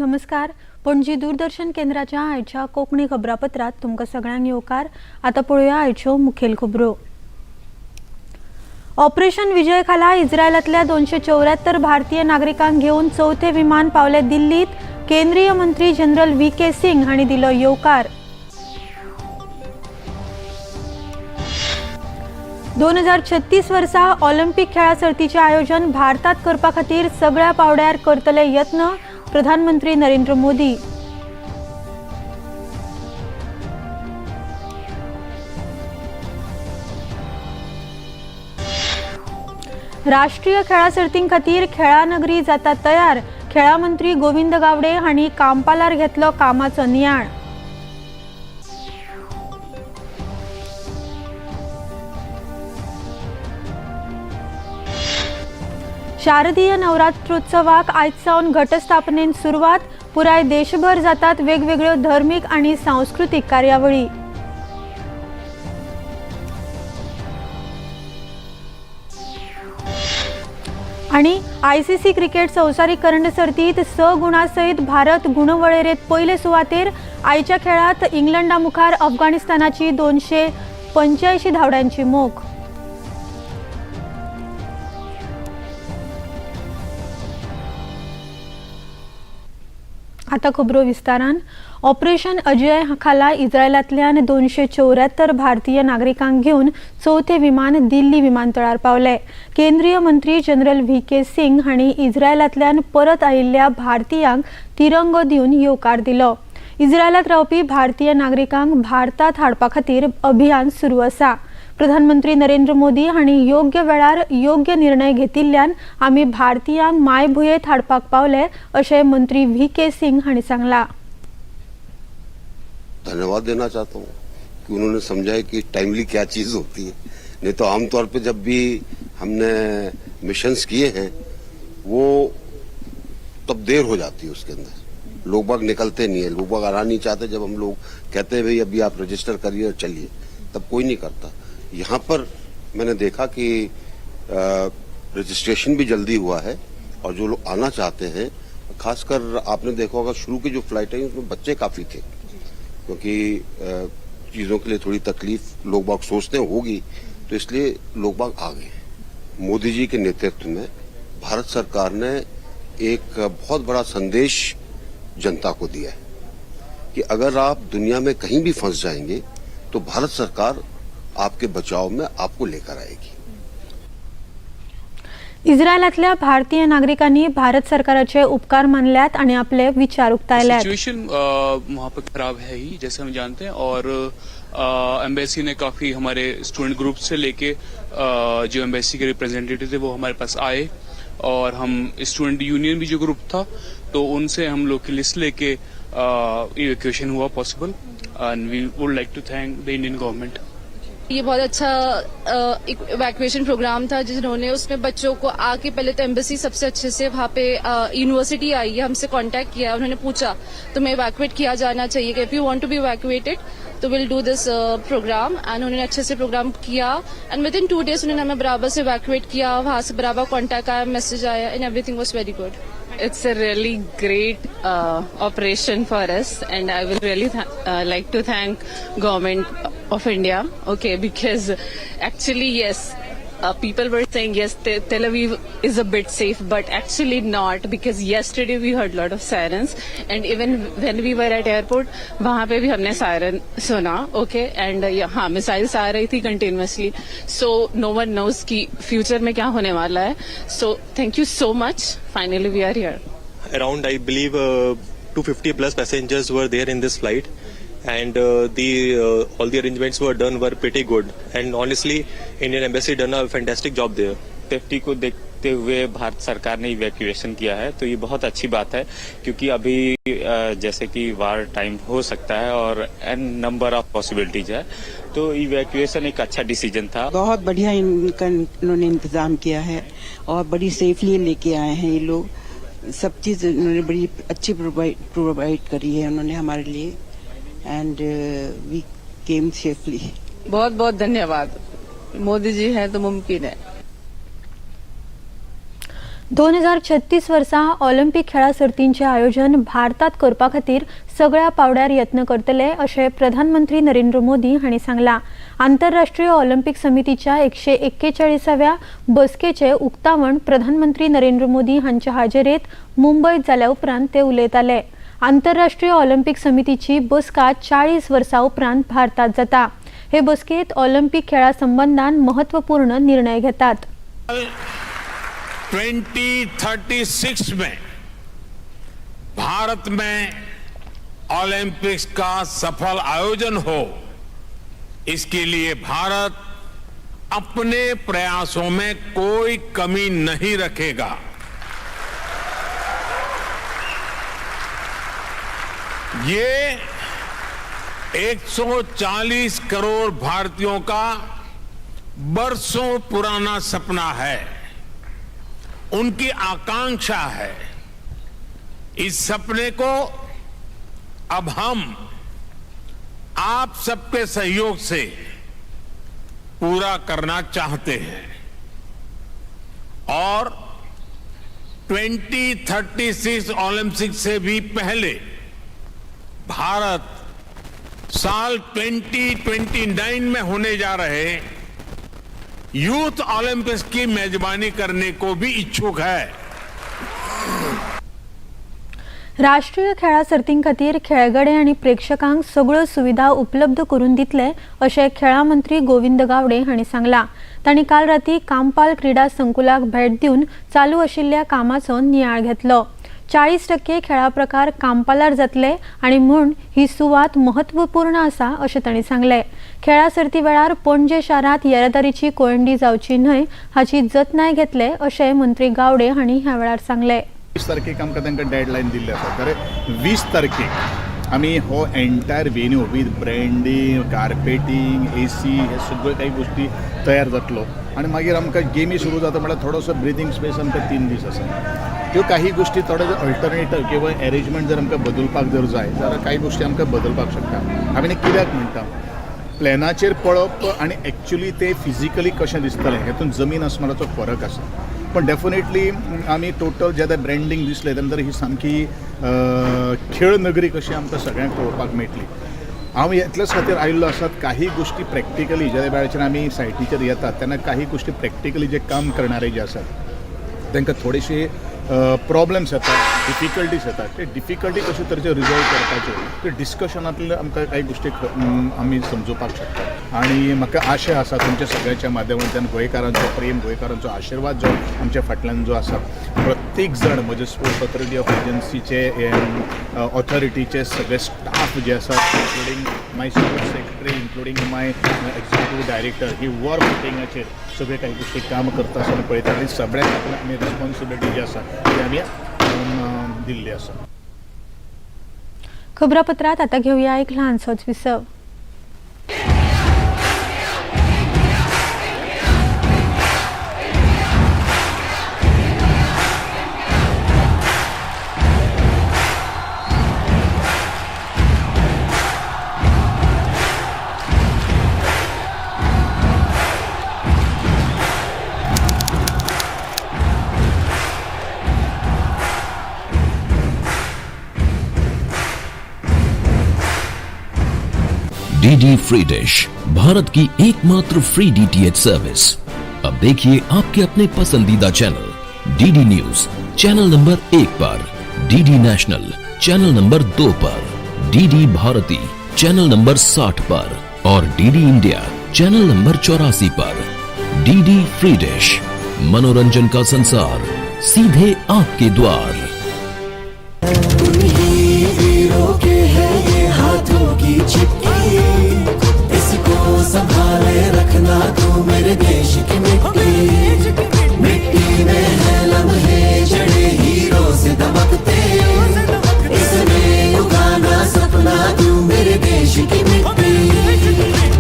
नमस्कार. पणजी दूरदर्शन केंद्राच्या आयच्या कोंकणी खबरापत्रात तुमकां सगळ्यांक येवकार. आतां पळोवया आयच्यो मुखेल खबरो. ऑपरेशन विजय खाला इस्रायलांतल्या 274 भारतीय नागरिकांक घेवन चवथे विमान पावले दिल्लीत. केंद्रीय मंत्री जनरल व्ही के सिंग हांणी दिलो येवकार. 2036 वर्सा ऑलिम्पिक खेळां सर्तीचें आयोजन भारतात करपा खातीर सगळ्या पावड्यार करतले यत्न, प्रधानमंत्री नरेंद्र मोदी. राष्ट्रीय खेळां सर्तीं खातीर खेळां नगरी जाता तयार. खेळां मंत्री गोविंद गावडे हांणी कांपालार घेतलो कामाचो नियाळ. शारदीय नवरात्रोत्सवाक आयज सावन घटस्थापनेन सुरवात. पुराय देशभर जातात वेगवेगळ्यो धर्मीक आनी सांस्कृतीक कार्यावळी. आणि आयसीसी क्रिकेट संवसारीक करंड सर्तीत 6 गुणां सयत भारत गुणवळेरेंत पयले सुवातेर. आयच्या खेळात इंग्लंडा मुखार अफगाणिस्तानाची 285 धांवड्यांची मोख. आता खबरो विस्तारान. ऑपरेशन अजय खाला इस्रायलांतल्यान 274 भारतीय नागरिकांक घेवन चवथे विमान दिल्ली विमानतळार पावले. केंद्रीय मंत्री जनरल व्ही के सिंग हांणी इस्रायलांतल्यान परत आयिल्ल्या भारतीयांक तिरंगो दिवन येवकार दिलो. इस्रायलांत रावपी भारतीय नागरिकांक भारतात हाडपा खातीर अभियान सुरू आसा. प्रधानमंत्री नरेंद्र मोदी हांणी योग्य वेळार योग्य निर्णय घेतिल्ल्यान आमी भारतीयांक मायभुंयेत हाडपाक पावले, अशें मंत्री व्ही के सिंग हांणी सांगलां. धन्यवाद देना चाहता हूँ कि उन्होंने समझा है कि टाइमली क्या चीज़ होती है. नहीं तो आमतौर पे जब भी हमने मिशंस किए हैं, वो तब देर हो जाती है. उसके अंदर लोग बाग निकलते नहीं है, लोग बाग आना नहीं चाहते. जब हम लोग कहते हैं, भाई, अभी आप रजिस्टर करिए और चलिए, तब कोई नहीं करता. यहाँ पर मैंने देखा कि रजिस्ट्रेशन भी जल्दी हुआ है और जो लोग आना चाहते हैं, खासकर आपने देखा होगा, शुरू की जो फ्लाइट आई उसमें बच्चे काफी थे, क्योंकि चीज़ों के लिए थोड़ी तकलीफ लोग बाग सोचते होगी, तो इसलिए लोग बाग आ गए हैं. मोदी जी के नेतृत्व में भारत सरकार ने एक बहुत बड़ा संदेश जनता को दिया है कि अगर आप दुनिया में कहीं भी फंस जाएंगे तो भारत सरकार आपके बचाव में आपको लेकर आएगी. इस्रायलांतल्या भारतीय नागरिकांनी भारत सरकाराचे उपकार मानल्यात आणि आपले विचार उक्तायल्यात. सिचुएशन वहाँ पर खराब है ही, जैसे हम जानते हैं, और एम्बेसी ने काफ़ी हमारे स्टूडेंट ग्रुप से लेके जो एम्बेसी के रिप्रेजेंटेटिव थे, वो हमारे पास आए और हम स्टूडेंट यूनियन भी जो ग्रुप था, तो उनसे हम लोग की लिस्ट लेके इवैक्यूएशन हुआ possible and we would like to thank the Indian government. ये बहुत अच्छा एक इवैक्यूएशन प्रोग्राम था, जिन्होंने उसमें बच्चों को आके पहले तो एम्बेसी सबसे अच्छे से वहाँ पे यूनिवर्सिटी आई है, हमसे कांटेक्ट किया. उन्होंने पूछा, तुम्हें इवैक्यूएट किया जाना चाहिए कि if you want to be evacuated तो we'll do this program and उन्होंने अच्छे से प्रोग्राम किया एंड विद इन 2 डेज उन्होंने हमें बराबर से इवैक्यूएट किया. वहाँ से बराबर कॉन्टैक्ट आया, मैसेज आया and everything was very good. It's a really great operation for us, and I will really like to thank government of India. Okay, because actually, yes, people were saying yes, Tel Aviv is a bit safe, but actually not, because yesterday we heard lot of sirens, and even when we were at airport, वहाँ pay भी हमने siren सुना. Okay, and हाँ, missiles आ रही थी continuously, so no one knows कि future में क्या होने वाला है. So thank you so much. Finally, we are here. Around, I believe, 250 plus passengers were there in this flight and the all the arrangements were done were pretty good and honestly, Indian embassy done a fantastic job there. Safety को देखते हुए भारत सरकार ने evacuation किया है, तो ये बहुत अच्छी बात है, क्योंकि अभी जैसे कि वार टाइम हो सकता है और एन नंबर ऑफ पॉसिबिलिटीज है, तो इवैक्यूएशन एक अच्छा डिसीजन था. बहुत बढ़िया इनका इन्होंने इंतजाम किया है और बड़ी सेफली लेके आए हैं ये लोग. सब चीज़ इन्होंने बड़ी अच्छी प्रोवाइड प्रोवाइड करी है उन्होंने हमारे लिए and we came safely. बहुत बहुत धन्यवाद. मोदी जी हैं तो मुमकिन है. 2036 वर्सा ऑलिम्पिक खेळां सर्तींचें आयोजन भारतात करपा खातीर सगळ्या पावड्यार यत्न करतले अशें प्रधानमंत्री नरेंद्र मोदी हांणी सांगलां. आंतरराष्ट्रीय ऑलिम्पिक समितीच्या 141व्या बसकेचें उक्तावण प्रधानमंत्री नरेंद्र मोदी हांच्या हाजेरेंत मुंबयत जाल्या उपरांत ते उलयताले. आंतरराष्ट्रीय ऑलिम्पिक समितीची बसका 40 वर्सां उपरांत भारतात जाता. हे बसकेंत ऑलिम्पिक खेळां संबंदान महत्वपूर्ण निर्णय घेतात. 2036 में भारत में ओलंपिक्स का सफल आयोजन हो, इसके लिए भारत अपने प्रयासों में कोई कमी नहीं रखेगा। ये 140 करोड़ भारतीयों का बरसों पुराना सपना है, उनकी आकांक्षा है। इस सपने को अब हम आप सबके सहयोग से पूरा करना चाहते हैं और 2036 ओलंपिक से भी पहले भारत साल 2029 में होने जा रहे यूथ ओलंपिक्स की मेजबानी करने को भी इच्छुक है। राष्ट्रीय खेळां सर्तीं खातीर खेळगडे आनी प्रेक्षकांक सगळ्यो सुविधा उपलब्ध करून दितले अशें खेळां मंत्री गोविंद गावडे हांणी सांगलां. तांणी काल राती कांपाल क्रीडा संकुलाक भेट दिवन चालू आशिल्ल्या कामाचो नियाळ घेतलो. 40% खेळां प्रकार कांपालार जातले आनी म्हूण ही सुवात महत्वपूर्ण आसा अशें तांणी सांगलें. खेळां सर्ती वेळार पणजे शारांत येरादारीची कोयंडी जावची न्हय हाची जतनाय घेतले अशें मंत्री गावडे हांणी ह्या वेळार सांगलें. 20 तारखेक आमकां तांकां डेडलायन दिल्ली आसा. तर 20 तारखेक आमी हो entire venue with branding, carpeting, AC हे सगळ्यो काही गोष्टी तयार जातलो आनी मागीर आमकां गेमी सुरू जाता म्हळ्यार थोडोसो ब्रिदींग स्पेस आमकां 3 दीस आसा. त्यो काही गोष्टी थोडे जर अल्टरनेटिव्ह किंवा एरेंजमेंट जर आमकां बदलपाक जर जाय जाल्यार काही गोष्टी आमकां बदलपाक शकता. आमी कित्याक म्हणटा प्लॅनाचेर पळोवप आनी एक्चुली ते फिजिकली कशें दिसतलें हेतून जमीन आसमानाचो फरक आसा. पण डेफिनेटली आमी टोटल जेन्ना ब्रँडींग दिसलें तेन्ना ही सामकी खेळ नगरी कशी आमकां सगळ्यांक पळोवपाक मेळटली. हांव इतलेच खातीर आयिल्लो आसात काही गोष्टी प्रॅक्टिकली ज्या वेळाचेर आमी सायटीचेर येतात तेन्ना काही गोष्टी प्रॅक्टिकली जे काम करणारे जे आसात तांकां थोडेशे प्रॉब्लम्स येतात, डिफिकल्टीज येतात. ते डिफिकल्टी कशे तरेचे रिजॉल्व करपाच्यो ते डिस्कशनांतल्यान आमकां काही गोष्टी आमी समजुपाक शकतात. आनी म्हाका आशा आसा तुमच्या सगळ्यांच्या माध्यमांतल्यान गोंयकारांचो प्रेम, गोंयकारांचो आशिर्वाद जो आमच्या फाटल्यान जो आसा, प्रत्येक जाण म्हजे स्पोर्ट्स ऑथॉरिटी ऑफ एजन्सीचे ऑथॉरिटीचे सगळे स्टाफ जे आसा, including my sports secretary, including my executive director, he war फुटिंगाचेर सगळे काही गोष्टी काम करता आसतना पळयता आनी सगळ्यांक आमी रिस्पॉन्सिबिलिटी जी आसा ती आमी दिल्ली आसा. खबरापत्रात आता घेऊया एक ल्हानसोच विसव. डीडी फ्री डिश भारत की एकमात्र फ्री डीटीएच सर्विस। अब देखिए आपके अपने पसंदीदा channel DD news channel number 1 पर, डीडी नेशनल चैनल नंबर 2 पर, डीडी भारती चैनल नंबर 60 पर और डीडी इंडिया चैनल नंबर 84 पर। डीडी फ्री डिश, मनोरंजन का संसार सीधे आपके द्वार। इसको संभाले रखना तू मेरे देश की मिट्टी। मिट्टी में है लम्हे जड़े हीरो से दमकते, इसमें उगाना सपना तू मेरे देश की मिट्टी।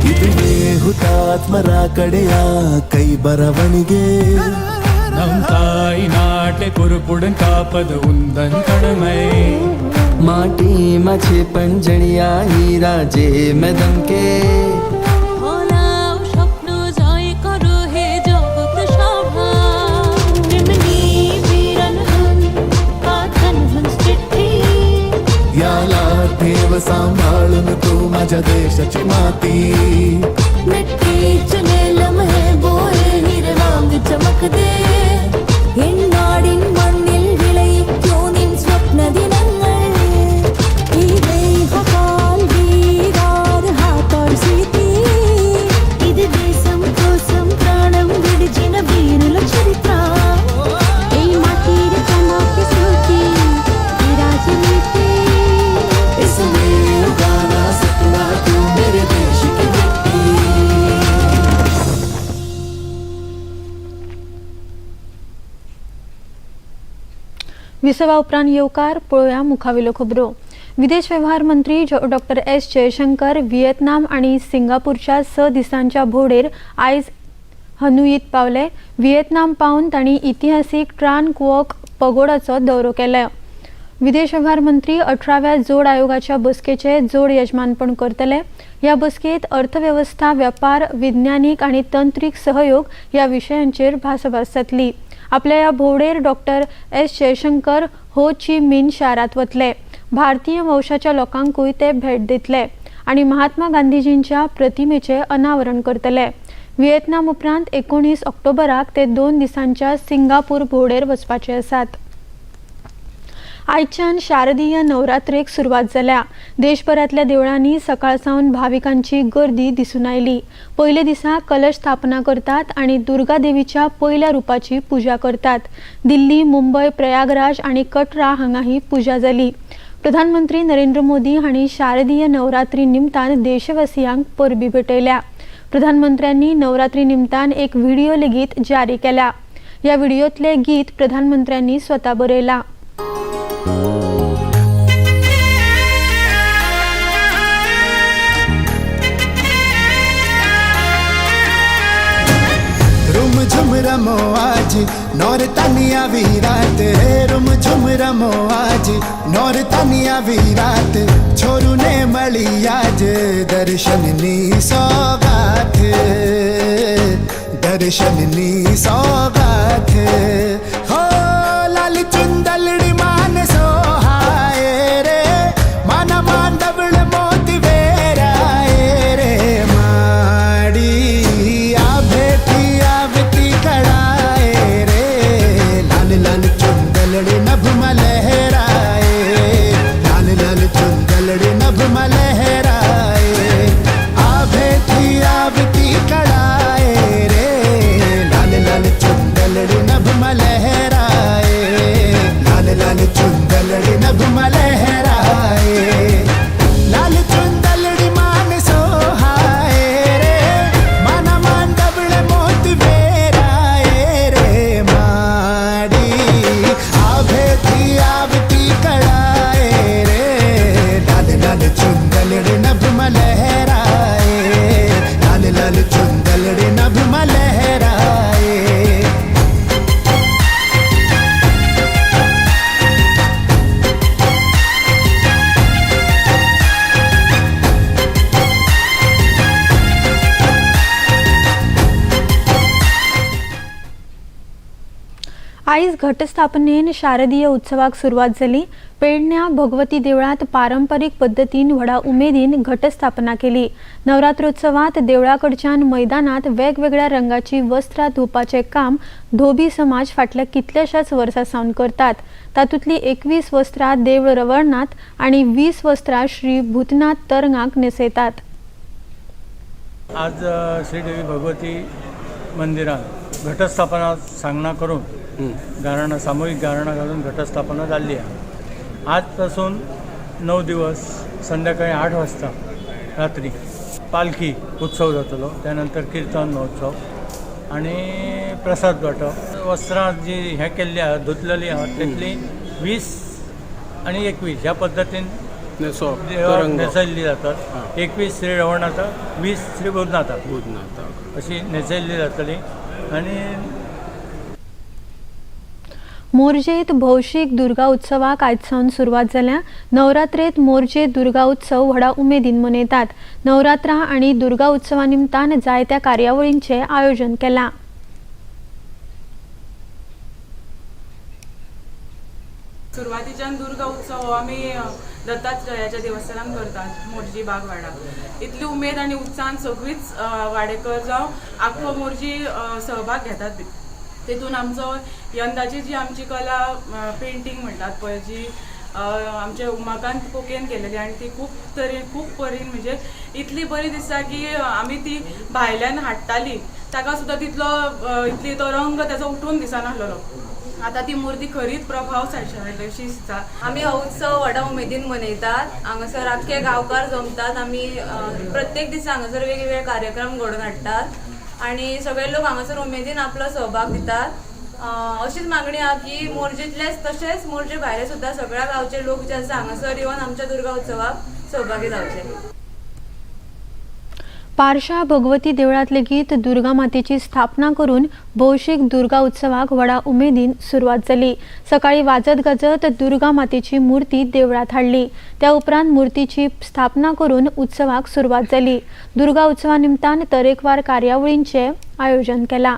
ಇದುವೇ ಹುತಾತ್ಮರ ಕಡೆಯ ಕೈ ಬರವಣಿಗೆ, நம் தாய் நாட்டை பொறுப்புடன் காப்பது உந்தன் கடமை. माटी मछे पंजड़िया हीरा जे में दमके, স্বপ্ন জয় করো হে জগৎ সভা। তেমনি বীর माझ्या देशाची माती। मिट्टी चुने लम्हे बोए हीरे वांग चमक दे എൻ മണ്ണിൽ വിളയിക്കൂ നിൻ സ്വപ്ന ദിനങ്ങൾ ఇది దేశం కోసం ప్రాణం విడిచిన వీరుల చరిత్ర এই মাটির চমকে শ্রুতি রাজনীতি इसमें उगाना सपना तू मेरे देश की मिट्टी। विसवा उपरांत येवकार पळोवया मुखावेल्यो खबरो। विदेश व्यवहार मंत्री डॉक्टर एस जयशंकर व्हिएतनाम आनी सिंगापूरच्या 6 दिसांच्या भोंवडेर आयज हनुईत पावले। व्हिएतनाम पावन तांणी इतिहासीक ट्रान कुओक पगोडाचो दौरो केलो। विदेश व्यवहार मंत्री 18व्या जोड आयोगाच्या बसकेचे जोड यजमानपण करतले। ह्या बसकेत अर्थवेवस्था, व्यापार, विज्ञानीक आनी तंत्रीक सहयोग ह्या विशयांचेर भासाभास जातली। आपल्या ह्या भोंवडेर डॉक्टर एस जयशंकर हो ची मिन शारांत वतले। भारतीय वंशाच्या लोकांकूय ते भेट दितले आनी महात्मा गांधीजींच्या प्रतिमेचें अनावरण करतले। व्हिएतनाम उपरांत 19 ऑक्टोबराक ते 2 दिसांच्या सिंगापूर भोंवडेर वचपाचे आसात। आयच्यान शारदीय नवरात्रेक सुरवात जाल्या। देशभरांतल्या देवळांनी सकाळ सावन भाविकांची गर्दी दिसून आयली। पयले दिसा कलश स्थापना करतात आनी दुर्गा देवीच्या पयल्या रुपाची पुजा करतात। दिल्ली, मुंबय, प्रयागराज आनी कटरा हांगा ही पुजा जाली। प्रधानमंत्री नरेंद्र मोदी हांणी शारदीय नवरात्री निमतान देशवासियांक परबी भेटयल्या। प्रधानमंत्र्यांनी नवरात्री निमतान एक व्हिडिओ लेगीत जारी केला। ह्या व्हिडिओतले गीत प्रधानमंत्र्यांनी स्वता बरयला। रुम झुम रमो आज नौरतानिया भी रात, रुम झुम रमो आज नौरतानिया भी रात, छोरू ने मळी आज दर्शन नी सौगात, दर्शन नी सौगात। हो लाल चुंदलड़ी मान सोहाए रे, माना मांडवल मोती वेराए रे, माड़ी आ भेटी आवती कड़ाए रे, लाल लाल चुंदलड़ी नभ लहराए, लाल लाल चुंदलड़ी नभ लहराए, आ भेटी आवती कड़ाए रे, लाल लाल चुंदलड़ी नभ लहराए, लाल लाल चुंदलड़ी नभ लहराए, लाल चुंदलड़ी मान सोहाए रे, माना मांडवल मोत वेराए रे, माड़ी आभेती आवती कड़ाए रे, लाल लाल चुंदलड़ी नभ लहराए, लाल लाल चुंदलड़ी नभ लहराए। आयज घटस्थापनेन शारदीय उत्सवाक सुरवात जाली। पेडण्या भगवती देवळांत पारंपरीक पद्दतीन व्हडा उमेदीन घटस्थापना केली। नवरात्रोत्सवात देवळाकडच्यान मैदानात वेगवेगळ्या रंगाची वस्त्रां धुवपाचें काम धोबी समाज फाटल्या कितल्याशाच वर्सां सावन करतात। तातूंतली 21 वस्त्रां देवळ रवळनाथ आनी 20 वस्त्रां श्री भूतनाथ तरंगाक न्हेसयतात। आज श्री देवी भगवती मंदिरात घटस्थापना सांगणा करून गाराणा सामूहिक गाराणा घालून घटस्थापना जाल्ली आहे। आजपासून 9 दिवस संध्याकाळी 8 वाजता रात्री पालखी उत्सव जातलो, त्यानंतर कीर्तन महोत्सव आणि प्रसाद वाटप। वस्त्रां जी हें केल्ली आहा धुतलेली आहा तेतली 20 आणि 21 ह्या पद्दतीन न्हेसयल्ली जातात। 21 श्री रवळनाथा, 20 श्री बुधनाथा अशी न्हेसयल्ली जातली। आणि मोरजेत भौशीक दुर्गा उत्सवाक आयज सावन सुरवात जाल्या। नवरात्रेत मोरजे दुर्गा उत्सव व्हडा उमेदीन मनयतात। नवरात्रा आनी दुर्गा उत्सवा निमतान जायत्या कार्यावळींचें आयोजन केलां। सुरवातीच्यान दुर्गा उत्सव आमी दत्तात्रयाच्या देवस्थानान करतात मोरजी बागवाडा. इतली उमेद आनी उत्साहान सगळींच वाडेकर जावं आख्खो मोरजी सहभाग घेतात. तेतून आमचो यंदाची जी आमची कला पेंटींग म्हणटात पळय, जी आमचे उमाकांत कोकेन केलेली आनी ती खूब तरेन खूब परीन म्हणजे इतली बरी दिसता की आमी ती भायल्यान हाडटाली ताका सुद्दां तितलो इतली तो रंग ताचो उठून दिसनासलेलो. आतां ती मुर्ती खरीच प्रभाव अशी दिसता. आमी हो उत्सव व्हडा उमेदीन मनयतात. हांगासर आख्खे गांवकार जमतात. आमी प्रत्येक दिसा हांगासर वेगवेगळे कार्यक्रम घडोवन हाडटात आनी सगळे लोक हांगासर उमेदीन आपलो सहभाग दितात. अशीच मागणी आहा की मोरजेंतलेच तशेंच मोरजे भायले सुद्दां सगळ्या गांवचे लोक जे आसा हांगासर येवन आमच्या दुर्गा उत्सवाक सहभागी जावचे. पारशा भगवती देवळात लेगीत दुर्गा मातेची स्थापना करून भौशीक दुर्गा उत्सवाक व्हडा उमेदीन सुरवात जाली. सकाळी वाजत गाजत दुर्गा मातेची मूर्ती देवळात हाडली. त्या उपरांत मूर्तीची स्थापना करून उत्सवाक सुरवात जाली. दुर्गा उत्सवा निमतान तरेकवार कार्यावळींचे आयोजन केलां.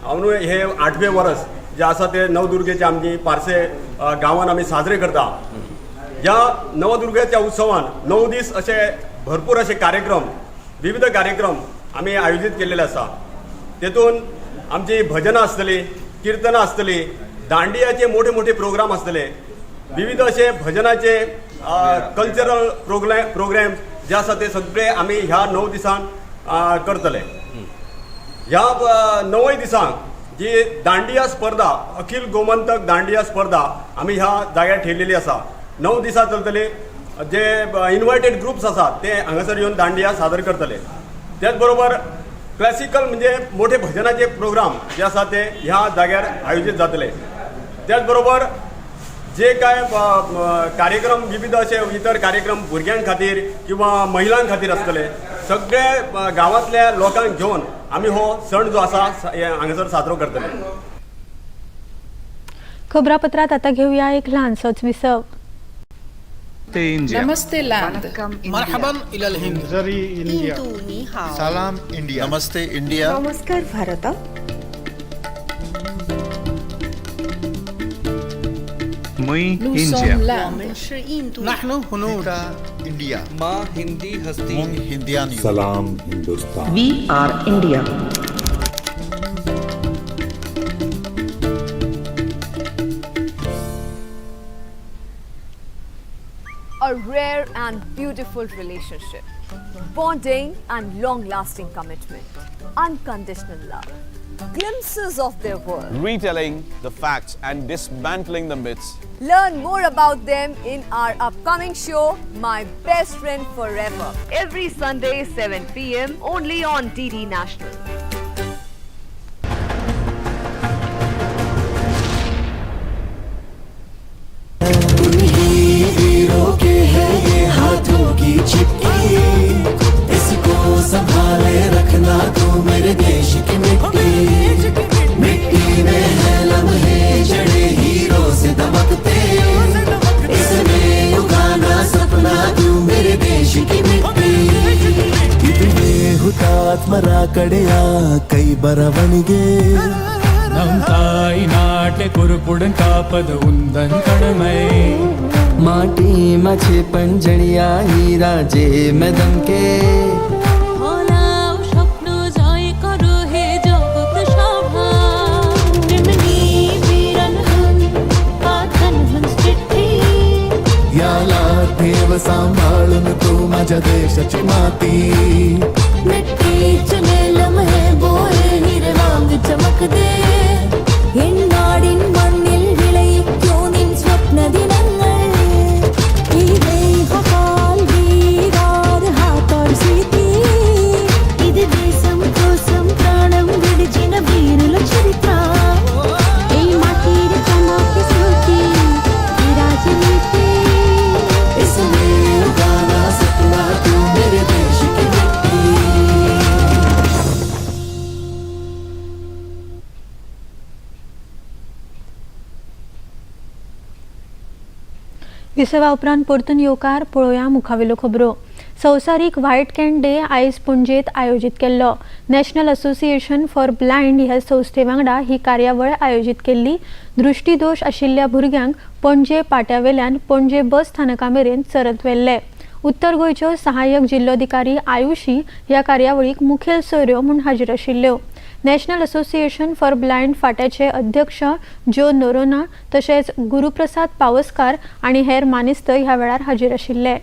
हांव न्हू हे 8वें वर्स जे आसा ते नवदुर्गेचे आमची पार्से गांवान आमी साजरे करता. ह्या नवदुर्गेच्या उत्सवान 9 दीस असे भरपूर असे कार्यक्रम, विविध कार्यक्रम आमी आयोजीत केलेले आसा. तेतून आमची भजनां आसतली, किर्तनां आसतली, दांडियाचे मोठे मोठे प्रोग्राम आसतले, विविध असे भजनाचे कल्चरल प्रोग्राम जे आसा ते सगळे आमी ह्या 9 दिसान करतले. ह्या 9 दिसांक जी दांडिया स्पर्धा, अखिल गोमंतक दांडिया स्पर्धा आमी ह्या जाग्यार ठेयलेली आसा. 9 दिसां चलतले. जे इनवायटेड ग्रुप्स आसात ते हांगासर येवन दांडिया सादर करतले. त्याच बरोबर क्लासिकल म्हणजे मोठे भजनाचे प्रोग्राम जे आसा ते ह्या जाग्यार आयोजीत जातले. त्याच बरोबर जे काय कार्यक्रम विविध असे इतर कार्यक्रम भुरग्यां खातीर किंवा महिलां खातीर आसतले, सगळे गांवांतल्या लोकांक घेवन आमी हो सण जो आसा हांगासर साजरो करतले. खबरापत्रात आता घेऊया एक ल्हानसोच विसव. नमस्ते लैंड, मरहबन इलल हिंद, जरी इंडिया, सलाम इंडिया, नमस्ते इंडिया, नमस्कार भारत. मुई इंडिया, नहनु हुनूद इंडिया, मां हिंदी हस्ती, मुंग हिंदियानी, सलाम Hindustan, we are India. A rare and beautiful relationship, bonding and long-lasting commitment, unconditional love, glimpses of their world, retelling the facts and dismantling the myths. Learn more about them in our upcoming show, My Best Friend Forever, every Sunday 7 p.m. only on DD National. इसको संभाले रखना तू मेरे देश की मिट्टी. मिट्टी में है लम्हे जड़े हीरो से दमकते, इसमें उगाना सपना तू मेरे देश की मिट्टी. ಇದುವೇ ಹುತಾತ್ಮರ ಕಡೆಯ ಕೈ ಬರವಣಿಗೆ. நம் தாய் நாட்டை பொறுப்புடன் காப்பது உந்தன் கடமை. माटी मछे पंजड़िया हीरा जे में दमके, স্বপ্ন জয় করো হে জগৎ সভা. याला ठेव सांभाळून तू माझ्या देशाची माती. मिट्टी में लम्हे बोए हीरे वांग चमक दे. என்னாடின் மண்ணில் விளைவிக்கோ நின் ஸ்வப்ன தினங்கள். ఇది దేశం కోసం ప్రాణం విడిచిన వీరుల చరిత్ర. এই মাটির চমকে স্মৃতি রাজনীতি. इसमें उगाना सपना तू मेरे देश की मिट्टी. विसवा उपरांत परतून येवकार. पळोवया मुखावेल्यो खबरो. संवसारीक व्हायट can day आयज पणजेत आयोजीत केल्लो. नॅशनल असोसिएशन फॉर ब्लायंड ह्या संस्थे वांगडा ही कार्यावळ आयोजीत केल्ली. दृश्टीदोश आशिल्ल्या भुरग्यांक पणजे पाट्यावेल्यान पणजे बस स्थानका मेरेन चलत व्हेल्ले. उत्तर गोंयच्यो सहाय्यक जिल्लोधिकारी आयुषी ह्या कार्यावळीक मुखेल सोयऱ्यो म्हूण हाजीर आशिल्ल्यो. नॅशनल असोसिएशन फॉर ब्लायंड फांट्याचे अध्यक्ष ज्यो नोरोना तशेंच गुरुप्रसाद पावसकार आनी हेर मानेस्त ह्या वेळार हाजीर आशिल्ले.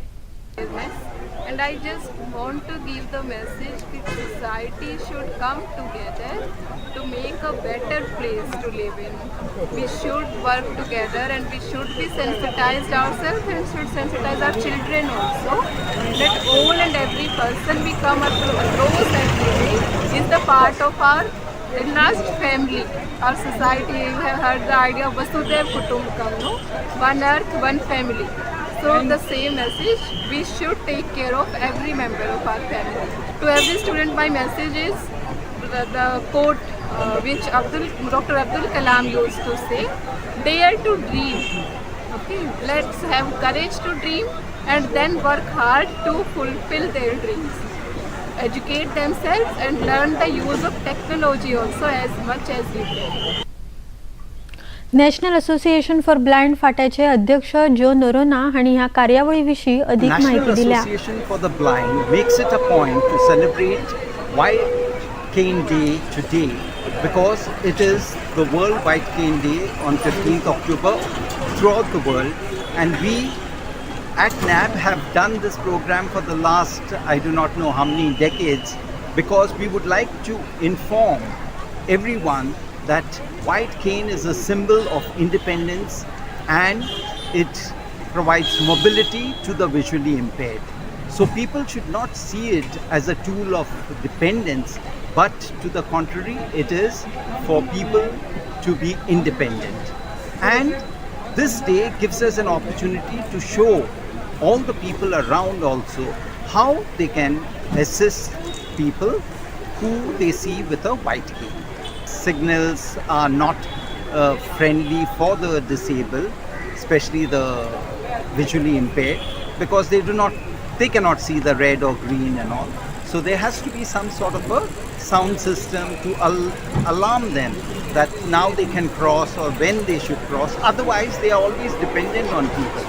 And I just want to give the message that society should come together to make a better place to live in. We should work together and we should be sensitized ourselves and should sensitize our children also, that all and every person we come across every day is the part of our enlarged family, our society. You have heard the idea of Vasudhaiva Kutumbakam, no? One earth, one family. So the same message, we should take care of every member of our family. To every student, my message is the quote which Dr. Abdul Kalam used to say, dare to dream. Okay, let's have courage to dream and then work hard to fulfill their dreams. Educate themselves and learn the use of technology also as much as you can. National association for blind फाट्याचे अध्यक्ष ज्यो नोरोना हांणी ह्या कार्यावळी विशीं अदीक National म्हायती दिल्या. Association for the Blind makes it a point to celebrate White Cane Day today because it is the World White Cane Day on 15th October throughout the world, and we at NAB have done this program for the last I do not know how many decades, because we would like to inform everyone that white cane is a symbol of independence and it provides mobility to the visually impaired. So people should not see it as a tool of dependence, but to the contrary, it is for people to be independent. And this day gives us an opportunity to show all the people around also how they can assist people who they see with a white cane. Signals are not friendly for the disabled, especially the visually impaired, because they cannot see the red or green and all. So there has to be some sort of a sound system to alarm them that now they can cross or when they should cross. Otherwise, they are always dependent on people.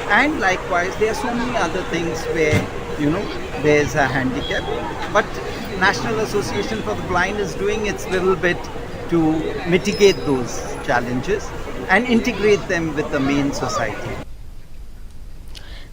And likewise, there are so many other things where, there's a handicap. But National Association for the Blind is doing its little bit to mitigate those challenges and integrate them with the main society.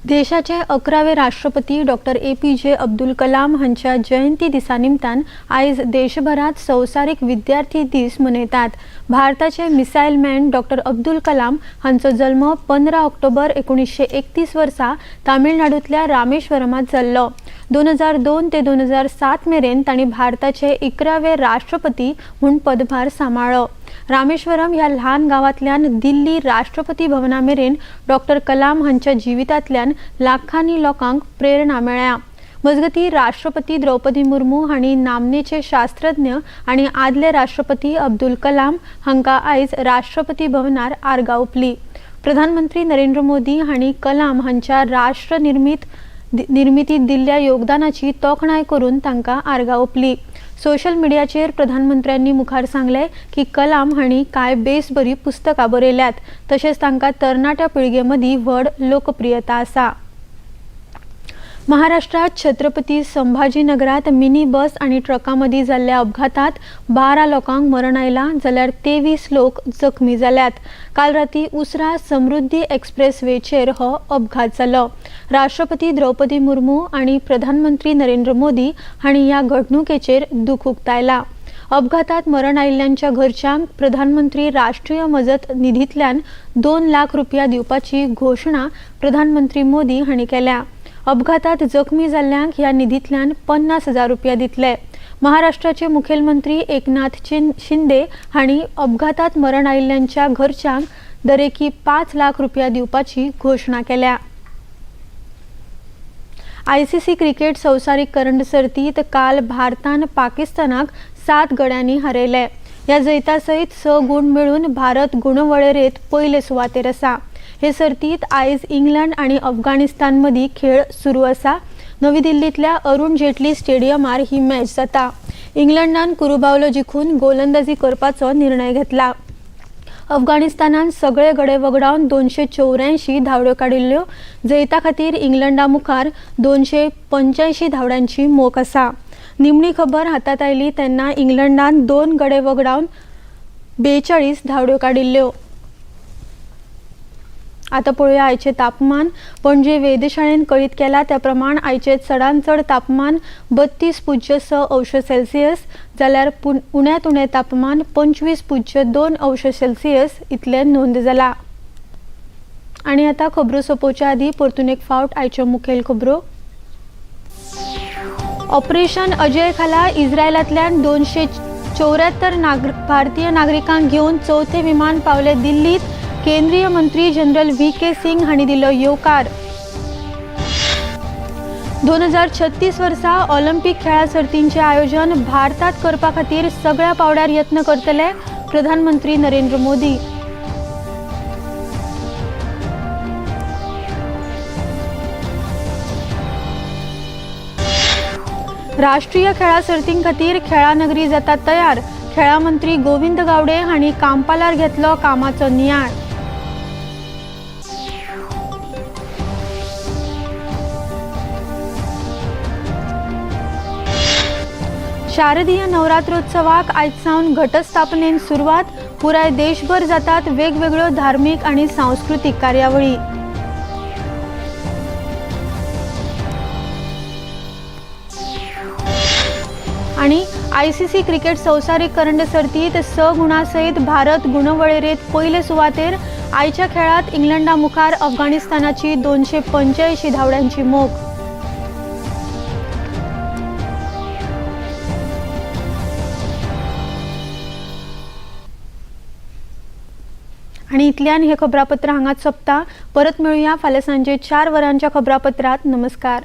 देशाचे 11वे राष्ट्रपती doctor APJ Abdul Kalam हांच्या जयंती दिसा निमतान आयज देशभरात संवसारीक विद्यार्थी दीस मनयतात. भारताचे missile man doctor Abdul Kalam हांचो जल्म 15 ऑक्टोबर 1931 वर्सा तामिळनाडूंतल्या रामेश्वरमात जाल्लो. 2002 ते 2007 मेरेन तांणी भारताचे 11वे राष्ट्रपती म्हूण पदभार सांबाळ्ळो. रामेश्वरम ह्या ल्हान गांवांतल्यान दिल्ली राष्ट्रपती भवना मेरेन डॉक्टर कलाम हांच्या जिवितांतल्यान लाखांनी लोकांक प्रेरणा मेळ्ळ्या. मजगतीं, राष्ट्रपती द्रौपदी मुर्मू हांणी नामनेचे शास्त्रज्ञ आनी आदले राष्ट्रपती अब्दुल कलाम हांकां आयज राष्ट्रपती भवनार आर्गां ओंपली. प्रधानमंत्री नरेंद्र मोदी हांणी कलाम हांच्या राष्ट्र निर्मितीत दिल्ल्या योगदानाची तोखणाय करून तांकां आर्गां ओंपली. सोशल मिडियाचेर प्रधानमंत्र्यांनी मुखार सांगलें की कलाम हांणी कांय बेस बरी पुस्तकां बरयल्यात, तशेंच तांकां तरणाट्या पिळगे मदीं व्हड लोकप्रियता आसा. महाराष्ट्रात छत्रपती संभाजीनगरात मिनी बस आनी ट्रका मदीं जाल्ल्या अपघातात 12 लोकांक मरण आयलां जाल्यार 23 लोक जखमी जाल्यात. काल राती उसरां समृद्धी एक्सप्रेसवेचेर हो अपघात जालो. राष्ट्रपती द्रौपदी मुर्मू आनी प्रधानमंत्री नरेंद्र मोदी हांणी ह्या घडणुकेचेर दुख उक्तायलां. अपघातात मरण आयिल्ल्यांच्या घरच्यांक प्रधानमंत्री राष्ट्रीय मजत निधींतल्यान 2 लाख रुपया दिवपाची घोशणा प्रधानमंत्री मोदी हांणी केल्या. अपघातात जखमी जाल्ल्यांक ह्या निधींतल्यान 50,000 रुपया दितले. महाराष्ट्राचे मुखेलमंत्री एकनाथ शिंदे हांणी अपघातात मरण आयिल्ल्यांच्या घरच्यांक दरेकी 5 लाख रुपया दिवपाची घोशणा केल्या. आयसीसी क्रिकेट संवसारीक करंड सर्तीत काल भारतान पाकिस्तानाक 7 गड्यांनी हारयले. ह्या जैता सयत 6 गूण मेळून भारत गुणवळेरेंत पयले सुवातेर आसा. हे सर्तीत आयज इंग्लंड आनी अफगाणिस्तान मदीं खेळ सुरू आसा. नवी दिल्लींतल्या अरुण जेटली स्टेडियमार ही मॅच जाता. इंग्लंडान कुरुबावलो जिखून गोलंदाजी करपाचो निर्णय घेतला. अफगाणिस्तानान सगळे गडे वगडावन 284 धांवड्यो काडिल्ल्यो. जैता खातीर इंग्लंडा मुखार 285 धांवड्यांची मोख आसा. निमणी खबर हातात आयली तेन्ना इंग्लंडान 2 गडे वगडावन 42 धांवड्यो काडिल्ल्यो. आता पळोवया आयचें तापमान. पणजे वेधशाळेन कळीत केला त्या प्रमाण आयचें चडांत चड तापमान 32.6 अंश सेल्सियस जाल्यार उण्यांत उणें तापमान 25.2 अंश सेल्सियस इतलें नोंद जाला. आनी आतां खबरो सोंपोवच्या आदीं परतून एक फावट आयच्यो मुखेल खबरो. ऑपरेशन अजय खाला इस्रायलांतल्यान 274 भारतीय नागरिकांक घेवन चवथें विमान पावलें दिल्लीत. केंद्रीय मंत्री जनरल व्ही.के. सिंग हांणी दिलो येवकार. 2036 वर्सा ऑलिम्पिक खेळां सर्तींचें आयोजन भारतात करपा खातीर सगळ्या पावड्यार यत्न करतले प्रधानमंत्री नरेंद्र मोदी. राष्ट्रीय खेळां सर्तीं खातीर खेळां नगरी जाता तयार. खेळां मंत्री गोविंद गावडे हांणी कांपालार घेतलो कामाचो नियाळ. शारदीय नवरात्रोत्सवाक आयज सावन घटस्थापनेन सुरवात. पुराय देशभर जातात वेगवेगळ्यो धार्मीक आनी सांस्कृतीक कार्यावळी. आनी आयसीसी क्रिकेट संवसारीक करंड सर्तीत 6 गुणां सयत भारत गुणवळेरेंत पयले सुवातेर. आयच्या खेळांत इंग्लंडा मुखार अफगाणिस्तानाची 285 धांवड्यांची मोख. आनी इतल्यान हे खबरापत्र हांगाच सोंपता. परत मेळुया फाल्यां सांजे 4 वरांच्या खबरापत्रांत. नमस्कार.